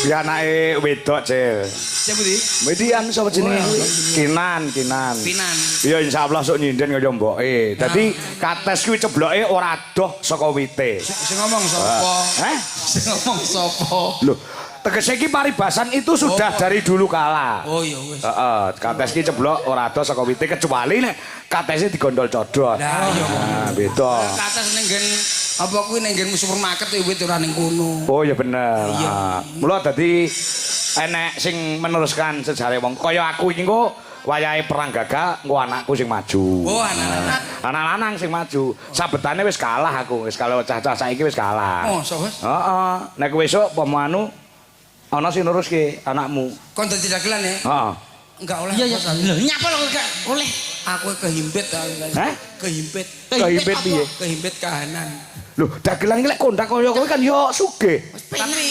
Ya anake wedok, Cil. Sing pundi? Median sapa jenenge? Kinan, Kinan. Kinan. Iya, insyaallah sok nyinden kaya mboke. Dadi kates kuwi cebloke ora adoh saka wite. Sing ngomong sapa? Heh? Sing ngomong sapa? Loh, tegese iki paribasan itu sudah dari dulu kala. Oh iya wis. Heeh, kates ki ceblok ora adoh saka wite kecuali nek katese digondol codot. Lah iya. Nah, beda. Kates ning nggen apa kuwi ning nggen supermarket wit ora ning kono. Oh iya bener. Ah, mula dadi enek sing meneruskan sejarah wong kaya aku iki engko wayahe perang gagal engko anakku sing maju. Oh, anak-anak. Anak lanang sing maju. Sabetane wis kalah aku, wis kalau cah-cah saiki wis kalah. Oh, so wis. Heeh, nek besok pomo anu ana sing neruske anakmu. Kon dadi dagelan ya? Heeh. Enggak oleh. Iya. Lho, nyapa lho gak oleh. Aku kehimpit aku. Hah? Kehimpit. Kehimpit piye? Kehimpit kahanan. Lho, dagelan iki lek kondak kaya kowe kan yo sugih. Tapi